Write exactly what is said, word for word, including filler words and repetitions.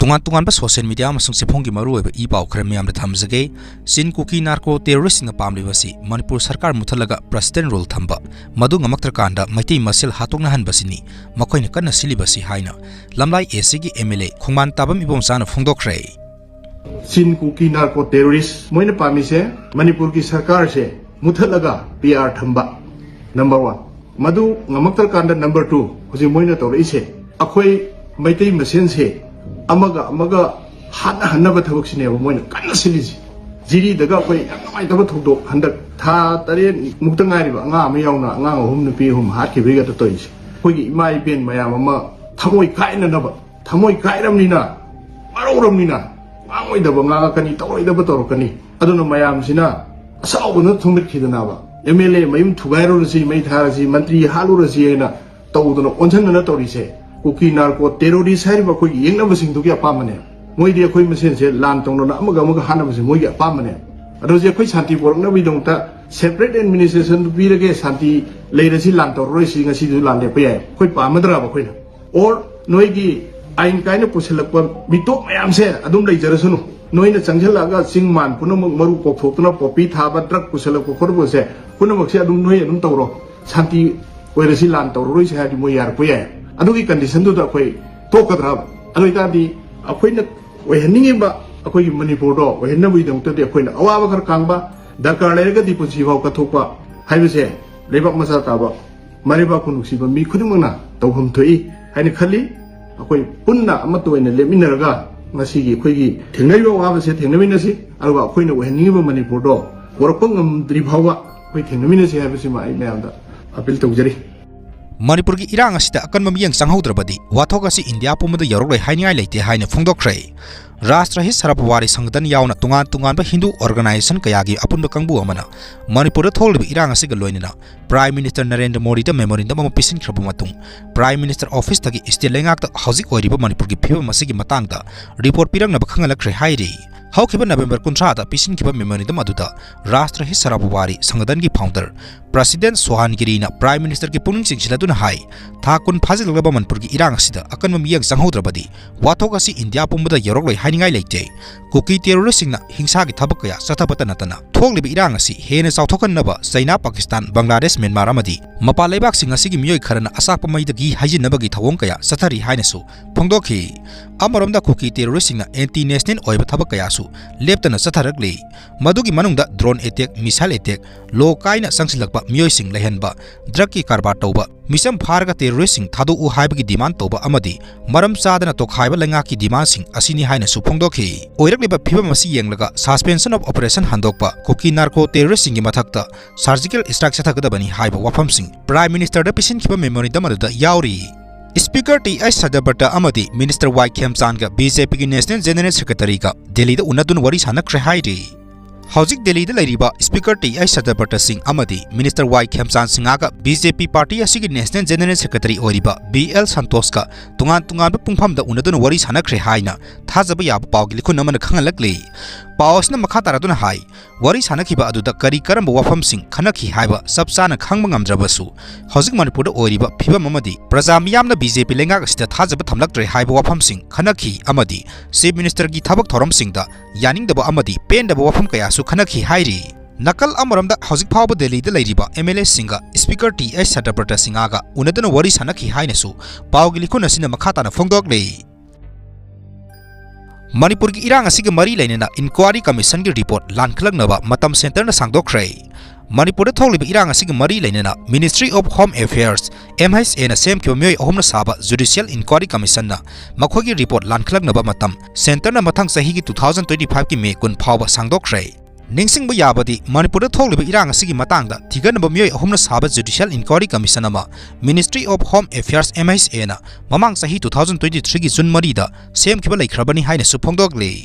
ꯇꯣꯉꯥꯟ ꯇꯣꯉꯥꯟꯕ social media ꯑꯃꯁꯨꯡ ꯆꯦꯐꯣꯡꯒꯤ ꯃꯔꯨꯑꯣꯏꯕ ꯏ ꯄꯥꯎ ꯈꯔ ꯃꯤꯌꯥꯝꯗ ꯊꯝꯖꯒꯦ꯫ ꯆꯤꯟ ꯀꯨꯀꯤ narco terroristꯁꯤꯡꯅ ꯄꯥꯝꯂꯤꯕꯁꯤ ꯃꯅꯤꯄꯨꯔ ꯁꯔꯀꯥꯔ ꯃꯨꯠꯊꯠꯂꯒ president rule ꯊꯝꯕ, ꯃꯗꯨ ꯉꯝꯃꯛꯇ꯭ꯔꯀꯥꯟꯗ ꯃꯩꯇꯩ ꯃꯁꯦꯜ ꯍꯥꯠꯇꯣꯛꯅꯍꯟꯕꯁꯤꯅꯤ ꯃꯈꯣꯏꯅ ꯀꯟꯅ ꯁꯤꯜꯂꯤꯕꯁꯤ ꯍꯥꯏꯅ ꯂꯝꯂꯥꯏ ACꯒꯤ MLA ꯈꯣꯡꯕꯥꯟ ꯇꯥꯕꯝ ꯏꯕꯣꯝꯆꯥꯅ ꯐꯣꯡꯗꯣꯛꯈ꯭ꯔꯦ꯫ ꯆꯤꯟ ꯀꯨꯀꯤ narco terrorist ꯃꯣꯏꯅ ꯄꯥꯝꯃꯤꯁꯦ ꯃꯅꯤꯄꯨꯔꯒꯤ ꯁꯔꯀꯥꯔꯁꯦ ꯃꯨꯠꯊꯠꯂꯒ PR ꯊꯝꯕ, number one꯫ ꯃꯗꯨ ꯉꯝꯃꯛꯇ꯭ꯔꯀꯥꯟꯗ number two, ꯍꯧꯖꯤꯛ ꯃꯣꯏꯅ ꯇꯧꯔꯛꯏꯁꯦ ꯑꯩꯈꯣꯏ ꯃꯩꯇꯩ ꯃꯁꯦꯟꯁꯦ ꯑꯃꯒ ꯑꯃꯒ ꯍꯥꯠꯅꯍꯟꯅꯕ ꯊꯕꯛꯁꯤꯅꯦꯕ ꯃꯣꯏꯅ ꯀꯟꯅ ꯁꯤꯜꯂꯤꯁꯦ꯫ ꯖꯤꯔꯤꯗꯒ ꯑꯩꯈꯣꯏ ꯌꯥꯝ ꯅꯨꯡꯉꯥꯏꯇꯕ ꯊꯧꯗꯣꯛ, ꯍꯟꯗꯛ ꯊꯥ ꯇꯔꯦꯠ ꯃꯨꯛꯇ ꯉꯥꯏꯔꯤꯕ ꯑꯉꯥꯡ ꯑꯃ ꯌꯥꯎꯅ ꯑꯉꯥꯡ ꯑꯍꯨꯝ ꯅꯨꯄꯤ ꯑꯍꯨꯝ ꯍꯥꯠꯈꯤꯕꯒꯤ ꯇꯧꯔꯤꯁꯦ꯫ ꯑꯩꯈꯣꯏꯒꯤ ꯏꯃꯥ ꯏꯕꯦꯟ ꯃꯌꯥꯝ ꯑꯃ ꯊꯃꯣꯏ ꯀꯥꯏꯅꯅꯕ, ꯊꯃꯣꯏ ꯀꯥꯏꯔꯕꯅꯤꯅ, ꯋꯥꯔꯧꯔꯕꯅꯤꯅ ꯉꯥꯡꯉꯣꯏꯗꯕ ꯉꯥꯡꯉꯛꯀꯅꯤ, ꯇꯧꯔꯣꯏꯗꯕ ꯇꯧꯔꯛꯀꯅꯤ꯫ ꯑꯗꯨꯅ ꯃꯌꯥꯝꯁꯤꯅ ꯑꯁꯥꯎꯕꯅ ꯊꯨꯝꯃꯠꯈꯤꯗꯅꯕ, MLA ꯃꯌꯨꯝ ꯊꯨꯒꯥꯏꯔꯨꯔꯁꯤ, ꯃꯩ ꯊꯥꯔꯁꯤ, ꯃꯟꯇ꯭ꯔꯤ ꯍꯥꯠꯂꯨꯔꯁꯤ ꯍꯥꯏꯅ ꯇꯧꯗꯅ ꯑꯣꯟꯁꯤꯟꯗꯅ ꯇꯧꯔꯤꯁꯦ ꯀꯨꯀꯤ narco terrorist ꯍꯥꯏꯔꯤꯕ ꯑꯩꯈꯣꯏꯒꯤ ꯌꯦꯛꯅꯕꯁꯤꯡꯗꯨꯒꯤ ꯑꯄꯥꯝꯕꯅꯦ꯫ ꯃꯣꯏꯗꯤ ꯑꯩꯈꯣꯏ ꯃꯁꯦꯟꯁꯦ ꯂꯥꯟ ꯇꯧꯅꯅ ꯑꯃꯒ ꯑꯃꯒ ꯍꯥꯠꯅꯕꯁꯦ ꯃꯣꯏꯒꯤ ꯑꯄꯥꯝꯕꯅꯦ꯫ ꯑꯗꯣ ꯍꯧꯖꯤꯛ ꯑꯩꯈꯣꯏ ꯁꯥꯟꯇꯤ ꯄꯣꯔꯛꯅꯕꯒꯤꯗꯃꯛꯇ separate administration ꯄꯤꯔꯒꯦ, ꯁꯥꯟꯇꯤ ꯂꯩꯔꯁꯤ, ꯂꯥꯟ ꯇꯧꯔꯔꯣꯏꯁꯤ, ꯉꯁꯤꯁꯨ ꯂꯥꯟ ꯂꯦꯞꯄ ꯌꯥꯏ, ꯑꯩꯈꯣꯏ ꯄꯥꯝꯃꯗ꯭ꯔꯕ ꯑꯩꯈꯣꯏꯅ? Or ꯅꯣꯏꯒꯤ ꯑꯥꯏꯟ ꯀꯥꯏꯅ ꯄꯨꯁꯤꯜꯂꯛꯄ ꯃꯤꯇꯣꯞ ꯃꯌꯥꯝꯁꯦ ꯑꯗꯨꯝ ꯂꯩꯖꯔꯁꯅꯨ꯫ ꯅꯣꯏꯅ ꯆꯪꯁꯤꯜꯂꯛꯑꯒ ꯆꯤꯡ ꯃꯥꯟ ꯄꯨꯝꯅꯃꯛ ꯃꯔꯨ ꯀꯣꯛꯊꯣꯛꯇꯨꯅ, ꯄꯣꯄꯤ ꯊꯥꯕ, drug ꯄꯨꯁꯤꯜꯂꯛꯄ ꯈꯣꯠꯂꯛꯄꯁꯦ ꯄꯨꯝꯅꯃꯛꯁꯦ ꯑꯗꯨꯝ ꯅꯣꯏ ꯑꯗꯨꯝ ꯇꯧꯔꯣ, ꯁꯥꯟꯇꯤ ꯑꯣꯏꯔꯁꯤ, ꯂꯥꯟ ꯇꯧꯔꯔꯣꯏꯁꯦ ꯍꯥꯏꯔꯗꯤ ꯃꯣꯏ ꯌꯥꯔꯛꯄ ꯌꯥꯏ꯫ ꯑꯗꯨꯒꯤ conditionꯗꯨꯗ ꯑꯩꯈꯣꯏ ꯇꯣꯛꯀꯗ꯭ꯔꯕ? ꯑꯗꯨ ꯑꯣꯏꯇꯥꯔꯗꯤ ꯑꯩꯈꯣꯏꯅ ꯑꯣꯏꯍꯟꯅꯤꯡꯉꯤꯕ ꯑꯩꯈꯣꯏꯒꯤ ꯃꯅꯤꯄꯨꯔꯗꯣ ꯑꯣꯏꯍꯟꯅꯕꯒꯤꯗꯃꯛꯇꯗꯤ ꯑꯩꯈꯣꯏꯅ ꯑꯋꯥꯕ ꯈꯔ ꯈꯥꯡꯕ, ꯗꯔꯀꯥꯔ ꯂꯩꯔꯒꯗꯤ ꯄꯨꯟꯁꯤ ꯐꯥꯎ ꯀꯠꯊꯣꯛꯄ ꯍꯥꯏꯕꯁꯦ ꯂꯩꯕꯥꯛ ꯃꯆꯥ ꯇꯥꯕ ꯃꯔꯩꯕꯥꯛꯄꯨ ꯅꯨꯡꯁꯤꯕ ꯃꯤ ꯈꯨꯗꯤꯡꯃꯛꯅ ꯇꯧꯐꯝ ꯊꯣꯛꯏ ꯍꯥꯏꯅ ꯈꯜꯂꯤ꯫ ꯑꯩꯈꯣꯏ ꯄꯨꯟꯅ ꯑꯃꯠꯇ ꯑꯣꯏꯅ ꯂꯦꯞꯃꯤꯟꯅꯔꯒ ꯉꯁꯤꯒꯤ ꯑꯩꯈꯣꯏꯒꯤ ꯊꯦꯡꯅꯔꯤꯕ ꯑꯋꯥꯕꯁꯦ ꯊꯦꯡꯅꯃꯤꯟꯅꯁꯤ, ꯑꯗꯨꯒ ꯑꯩꯈꯣꯏꯅ ꯑꯣꯏꯍꯟꯅꯤꯡꯉꯤꯕ ꯃꯅꯤꯄꯨꯔꯗꯣ ꯄꯣꯔꯛꯄ ꯉꯝꯗ꯭ꯔꯤ ꯐꯥꯎꯕ ꯑꯩꯈꯣꯏ ꯊꯦꯡꯅꯃꯤꯟꯅꯁꯤ ꯍꯥꯏꯕꯁꯤꯃ ꯑꯩ ꯃꯌꯥꯝꯗ appeal ꯇꯧꯖꯔꯤ꯫ ꯃꯅꯤꯄꯨꯔꯒꯤ ꯏꯔꯥꯡ ꯑꯁꯤꯗ ꯑꯀꯟꯕ ꯃꯤꯠꯌꯦꯡ ꯆꯪꯍꯧꯗ꯭ꯔꯕꯗꯤ ꯋꯥꯊꯣꯛ ꯑꯁꯤ ꯏꯟꯗꯤꯌꯥ ꯄꯨꯝꯕꯗ ꯌꯧꯔꯛꯂꯣꯏ ꯍꯥꯏꯅꯤꯡꯉꯥꯏ ꯂꯩꯇꯦ ꯍꯥꯏꯅ ꯐꯣꯡꯗꯣꯛꯈ꯭ꯔꯦ꯫ ꯔꯥꯁꯇ꯭ꯔꯍꯤꯠ ꯁꯔꯕ ꯋꯥꯔꯤ ꯁꯪꯒꯊꯟ ꯌꯥꯎꯅ ꯇꯣꯉꯥꯟ ꯇꯣꯉꯥꯟꯕ ꯍꯤꯟꯗꯨ organization ꯀꯌꯥꯒꯤ ꯑꯄꯨꯟꯕ ꯀꯥꯡꯕꯨ ꯑꯃꯅ ꯃꯅꯤꯄꯨꯔꯗ ꯊꯣꯛꯂꯤꯕ ꯏꯔꯥꯡ ꯑꯁꯤꯒ ꯂꯣꯏꯅꯅ Prime Minister ꯅꯔꯦꯟꯗ꯭ꯔ ꯃꯣꯗꯤꯗ memorandum ꯑꯃ ꯄꯤꯁꯤꯟꯈ꯭ꯔꯕ ꯃꯇꯨꯡ, Prime Minister officeꯇꯒꯤ state ꯂꯩꯉꯥꯛꯇ ꯍꯧꯖꯤꯛ ꯑꯣꯏꯔꯤꯕ ꯃꯅꯤꯄꯨꯔꯒꯤ ꯐꯤꯕꯝ ꯑꯁꯤꯒꯤ ꯃꯇꯥꯡꯗ report ꯄꯤꯔꯛꯅꯕ ꯈꯪꯍꯜꯂꯛꯈ꯭ꯔꯦ ꯍꯥꯏꯔꯤ꯫ ꯍꯧꯈꯤꯕ ꯅꯕꯦꯝꯕꯔ ꯀꯨꯟꯊ꯭ꯔꯥꯗ ꯄꯤꯁꯤꯟꯈꯤꯕ memorandum ꯑꯗꯨꯗ ꯔꯥꯁꯇ꯭ꯔ ꯍꯤꯠ ꯁꯔꯥꯕ ꯋꯥꯔꯤ ꯁꯪꯒꯗꯟꯒꯤ founder President ꯁꯣꯍꯥꯟ ꯒꯤꯔꯤꯅ Prime Ministerꯒꯤ ꯄꯨꯛꯅꯤꯡ ꯆꯤꯡꯁꯤꯜꯂꯗꯨꯅ ꯍꯥꯏ, ꯊꯥ ꯀꯨꯟ ꯐꯥꯖꯤꯜꯂꯛꯂꯕ ꯃꯅꯤꯄꯨꯔꯒꯤ ꯏꯔꯥꯡ ꯑꯁꯤꯗ ꯑꯀꯟꯕ ꯃꯤꯠꯌꯦꯡ ꯆꯪꯍꯧꯗ꯭ꯔꯕꯗꯤ ꯋꯥꯊꯣꯛ ꯑꯁꯤ ꯏꯟꯗꯤꯌꯥ ꯄꯨꯝꯕꯗ ꯌꯧꯔꯛꯂꯣꯏ ꯍꯥꯏꯅꯤꯡꯉꯥꯏ ꯂꯩꯇꯦ꯫ ꯀꯨꯀꯤ terroristꯁꯤꯡꯅ ꯍꯤꯡꯁꯥꯒꯤ ꯊꯕꯛ ꯀꯌꯥ ꯆꯠꯊꯕꯇ ꯅꯠꯇꯅ ꯊꯣꯛꯂꯤꯕ ꯏꯔꯥꯡ ꯑꯁꯤ ꯍꯦꯟꯅ ꯆꯥꯎꯊꯣꯛꯍꯟꯅꯕ ꯆꯩꯅꯥ, ꯄꯥꯀꯤꯁꯇꯥꯟ, ꯕꯪꯒ꯭ꯂꯥꯗꯦꯁ, ꯃ꯭ꯌꯥꯟꯃꯥꯔ ꯑꯃꯗꯤ ꯃꯄꯥꯟ ꯂꯩꯕꯥꯛꯁꯤꯡ ꯑꯁꯤꯒꯤ ꯃꯤꯑꯣꯏ ꯈꯔꯅ ꯑꯁꯥꯛꯄ ꯃꯩꯗꯒꯤ ꯍꯩꯖꯤꯟꯅꯕꯒꯤ ꯊꯧꯑꯣꯡ ꯀꯌꯥ ꯆꯠꯊꯔꯤ ꯍꯥꯏꯅꯁꯨ ꯐꯣꯡꯗꯣꯛꯈꯤ꯫ ꯑꯃꯔꯣꯝꯗ ꯀꯨꯀꯤ terroristꯁꯤꯡꯅ anti national ꯑꯣꯏꯕ ꯊꯕꯛ ꯀꯌꯥꯁꯨ ꯂꯦꯞꯇꯅ ꯆꯠꯊꯔꯛꯂꯤ꯫ ꯃꯗꯨꯒꯤ ꯃꯅꯨꯡꯗ drone attack, missile attack, law ꯀꯥꯏꯅ ꯆꯪꯁꯤꯜꯂꯛꯄ ꯃꯤꯑꯣꯏꯁꯤꯡ ꯂꯩꯍꯟꯕ, drugꯀꯤ ꯀꯔꯕꯥꯔ ꯇꯧꯕ, ꯃꯤꯆꯝ ꯐꯥꯔꯒ terroristꯁꯤꯡ ꯊꯥꯗꯣꯛꯎ ꯍꯥꯏꯕꯒꯤ demand ꯇꯧꯕ ꯑꯃꯗꯤ ꯃꯔꯝ ꯆꯥꯗꯅ ꯇꯣꯈꯥꯏꯕ ꯂꯩꯉꯥꯛꯀꯤ demandꯁꯤꯡ ꯑꯁꯤꯅꯤ ꯍꯥꯏꯅꯁꯨ ꯐꯣꯡꯗꯣꯛꯈꯤ꯫ ꯑꯣꯏꯔꯛꯂꯤꯕ ꯐꯤꯕꯝ ꯑꯁꯤ ꯌꯦꯡꯂꯒ suspension of operation ꯍꯟꯗꯣꯛꯄ, ꯀꯨꯀꯤ narco terroristꯁꯤꯡꯒꯤ ꯃꯊꯛꯇ surgical strike ꯆꯠꯊꯒꯗꯕꯅꯤ ꯍꯥꯏꯕ ꯋꯥꯐꯝꯁꯤꯡ Prime Ministerꯗ ꯄꯤꯁꯤꯟꯈꯤꯕ memorandum ꯑꯗꯨꯗ ꯌꯥꯎꯔꯤ꯫ Speaker ꯇꯤ ꯑꯩꯆ ꯁꯇ꯭ꯌꯕ꯭ꯔꯇ ꯑꯃꯗꯤ Minister ꯋꯥꯏ ꯈꯦꯝꯆꯥꯟꯒ BJPꯒꯤ National General Secretaryꯒ ꯗꯦꯜꯂꯤꯗ ꯎꯅꯗꯨꯅ ꯋꯥꯔꯤ ꯁꯥꯟꯅꯈ꯭ꯔꯦ ꯍꯥꯏꯔꯤ꯫ ꯍꯧꯖꯤꯛ ꯗꯦꯜꯂꯤꯗ ꯂꯩꯔꯤꯕ Speaker ꯇꯤ ꯑꯩꯆ ꯁꯇ꯭ꯌꯕ꯭ꯔꯇ ꯁꯤꯡ ꯑꯃꯗꯤ Minister ꯋꯥꯏ ꯈꯦꯝꯆꯥꯟ ꯁꯤꯡꯍꯒ BJP party ꯑꯁꯤꯒꯤ National General Secretary ꯑꯣꯏꯔꯤꯕ ꯕꯤ ꯑꯦꯜ ꯁꯟꯇꯣꯁꯀ ꯇꯣꯉꯥꯟ ꯇꯣꯉꯥꯟꯕ ꯄꯨꯡꯐꯝꯗ ꯎꯅꯗꯨꯅ ꯋꯥꯔꯤ ꯁꯥꯟꯅꯈ꯭ꯔꯦ ꯍꯥꯏꯅ ꯊꯥꯖꯕ ꯌꯥꯕ ꯄꯥꯎꯒꯤ ꯂꯤꯈꯨꯟ ꯑꯃꯅ ꯈꯪꯍꯜꯂꯛꯂꯤ꯫ ꯄꯥꯎ ꯑꯁꯤꯅ ꯃꯈꯥ ꯇꯥꯔꯗꯨꯅ ꯍꯥꯏ, ꯋꯥꯔꯤ ꯁꯥꯟꯅꯈꯤꯕ ꯑꯗꯨꯗ ꯀꯔꯤ ꯀꯔꯝꯕ ꯋꯥꯐꯝꯁꯤꯡ ꯈꯟꯅꯈꯤ ꯍꯥꯏꯕ ꯆꯞ ꯆꯥꯅ ꯈꯪꯕ ꯉꯝꯗ꯭ꯔꯕꯁꯨ, ꯍꯧꯖꯤꯛ ꯃꯅꯤꯄꯨꯔꯗ ꯑꯣꯏꯔꯤꯕ ꯐꯤꯕꯝ ꯑꯃꯗꯤ ꯄ꯭ꯔꯖꯥ ꯃꯤꯌꯥꯝꯅ BJP ꯂꯩꯉꯥꯛ ꯑꯁꯤꯗ ꯊꯥꯖꯕ ꯊꯝꯂꯛꯇ꯭ꯔꯦ ꯍꯥꯏꯕ ꯋꯥꯐꯝꯁꯤꯡ ꯈꯟꯅꯈꯤ ꯑꯃꯗꯤ Chief Ministerꯒꯤ ꯊꯕꯛ ꯊꯧꯔꯝꯁꯤꯡꯗ ꯌꯥꯅꯤꯡꯗꯕ ꯑꯃꯗꯤ ꯄꯦꯟꯗꯕ ꯋꯥꯐꯝ ꯀꯌꯥꯁꯨ ꯈꯟꯅꯈꯤ ꯍꯥꯏꯔꯤ꯫ ꯅꯥꯀꯜ ꯑꯃꯔꯣꯝꯗ ꯍꯧꯖꯤꯛ ꯐꯥꯎꯕ ꯗꯦꯜꯂꯤꯗ ꯂꯩꯔꯤꯕ MLAꯁꯤꯡꯒ Speaker ꯇꯤ ꯑꯩꯆ ꯁꯇ꯭ꯌꯕ꯭ꯔꯇ ꯁꯤꯡꯍꯒ ꯎꯅꯗꯨꯅ ꯋꯥꯔꯤ ꯁꯥꯟꯅꯈꯤ ꯍꯥꯏꯅꯁꯨ ꯄꯥꯎꯒꯤ ꯂꯤꯈꯨꯟ ꯑꯁꯤꯅ ꯃꯈꯥ ꯇꯥꯅ ꯐꯣꯡꯗꯣꯛꯂꯤ꯫ ꯃꯅꯤꯄꯨꯔꯒꯤ ꯏꯔꯥꯡ ꯑꯁꯤꯒ ꯃꯔꯤ ꯂꯩꯅꯅ Inquiry Commissionꯒꯤ report ꯂꯥꯟꯈꯠꯂꯛꯅꯕ ꯃꯇꯝ centreꯅ ꯁꯥꯡꯗꯣꯛꯈ꯭ꯔꯦ꯫ ꯃꯅꯤꯄꯨꯔꯗ ꯊꯣꯛꯂꯤꯕ ꯏꯔꯥꯡ ꯑꯁꯤꯒ ꯃꯔꯤ ꯂꯩꯅꯅ Ministry of Home Affairs, MHAꯅ ꯁꯦꯝꯈꯤꯕ ꯃꯤꯑꯣꯏ ꯑꯍꯨꯝꯅ ꯁꯥꯕ Judicial Inquiry Commissionꯅ ꯃꯈꯣꯏꯒꯤ report ꯂꯥꯟꯈꯠꯂꯛꯅꯕ ꯃꯇꯝ centreꯅ ꯃꯊꯪ ꯆꯍꯤꯒꯤ two thousand twenty fiveꯀꯤ ꯃꯦ ꯀꯨꯟ ꯐꯥꯎꯕ ꯁꯥꯡꯗꯣꯛꯈ꯭ꯔꯦ꯫ ꯅꯤꯡꯁꯤꯡꯕ ꯌꯥꯕꯗꯤ, ꯃꯅꯤꯄꯨꯔꯗ ꯊꯣꯛꯂꯤꯕ ꯏꯔꯥꯡ ꯑꯁꯤꯒꯤ ꯃꯇꯥꯡꯗ ꯊꯤꯒꯠꯅꯕ ꯃꯤꯑꯣꯏ ꯑꯍꯨꯝꯅ ꯁꯥꯕ Judicial Inquiry Commission ꯑꯃ Ministry of Home Affairs, MHAꯅ ꯃꯃꯥꯡ ꯆꯍꯤ two thousand twenty threeꯒꯤ June ꯃꯔꯤꯗ ꯁꯦꯝꯈꯤꯕ ꯂꯩꯈ꯭ꯔꯕꯅꯤ ꯍꯥꯏꯅꯁꯨ ꯐꯣꯡꯗꯣꯛꯂꯤ꯫